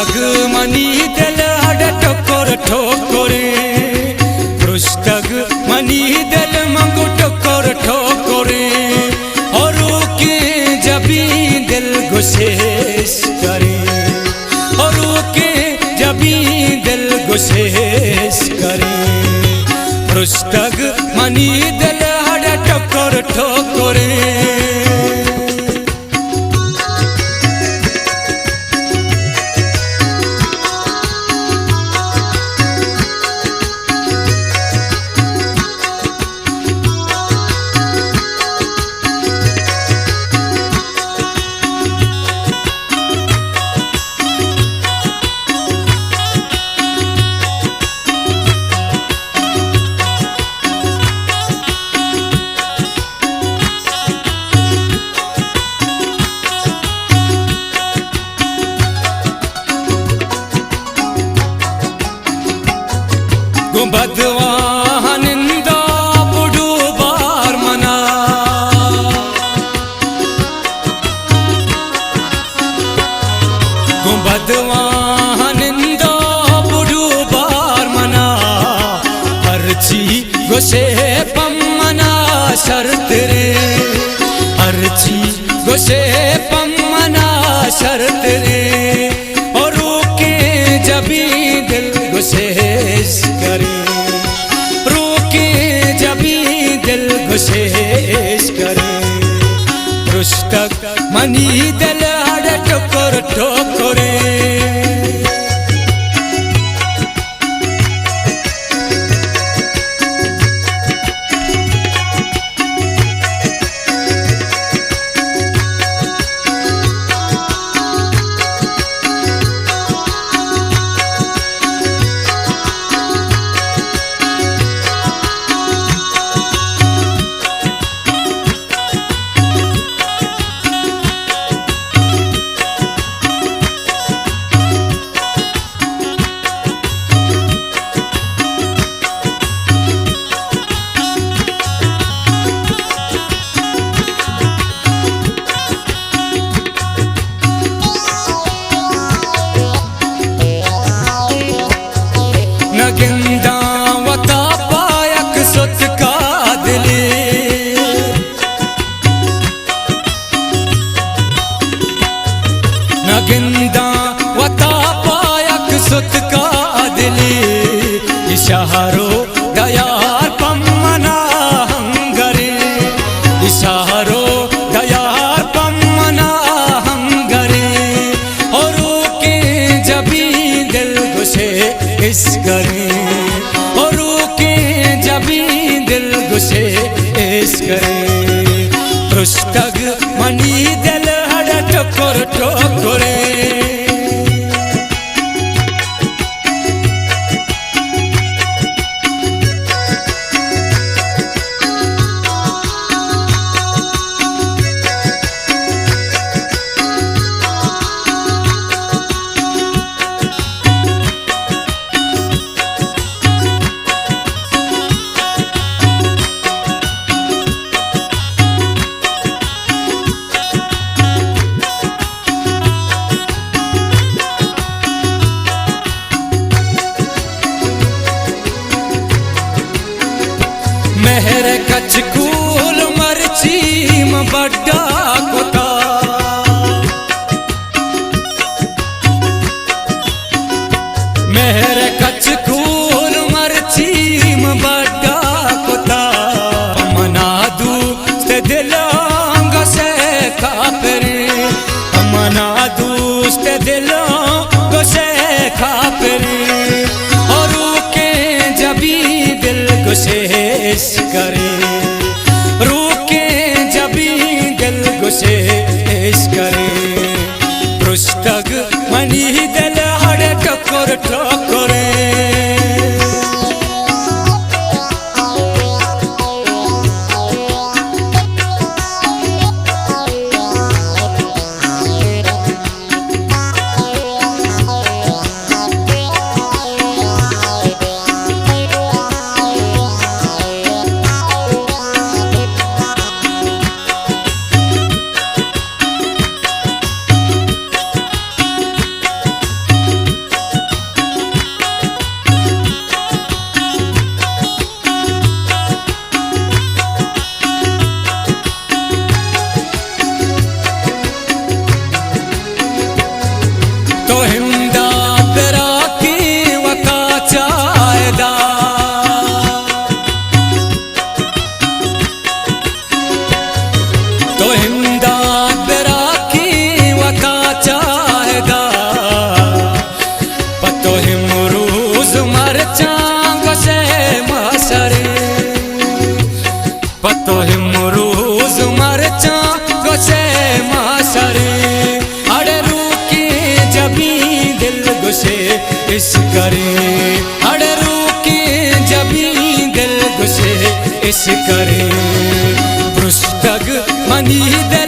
منی دل اڈ ٹکر ٹکریں، پرشتگ منی دل منگو ٹکر ٹکریں، اور روکیں جبیں دل گشش کریں، اور روکیں جبیں دل گشش کریں، پرشتگ منی دل اڈ ٹکر ٹکریں۔ گوں بدواہ نندا بڈو بار منا، گوں بدواہ نندا بڈو بار منا، ہرچی گوشے پمنا شرترے، ہرچی گوشے پمنا شرترے، اور روکیں جبیں دل گشش کریں، روکیں جبیں دل گشش کریں، پرشتگ منی دل اڈ ٹکر ٹکریں۔ نہ گنداں وتا پہ یک ستکا دلے، نہ گنداں وتا پہ یک ستکا دلے، اے شہر و دیار پمنا ہنگرے، اے شہر و دیار پمنا ہنگرے، اور روکیں جبیں دل گشے اشکریں، اور روکیں جبیں دل گشے اشکریں، پرشتگ منی دل اڈ ٹکر ٹکریں۔ مہر کچکول مرچی من بڈا کتا، مہر کچکول مرچی من بڈا کتا، منا دوست دلاں گشے کافریں، منا دوست دلاں گشے کافریں، اور روکیں جبیں دل گشے اشکریں، روکیں جبیں دل گشے اشکریں اڑ روکیں جبیں دل گشے، اشکریں پرشتگ منی دل۔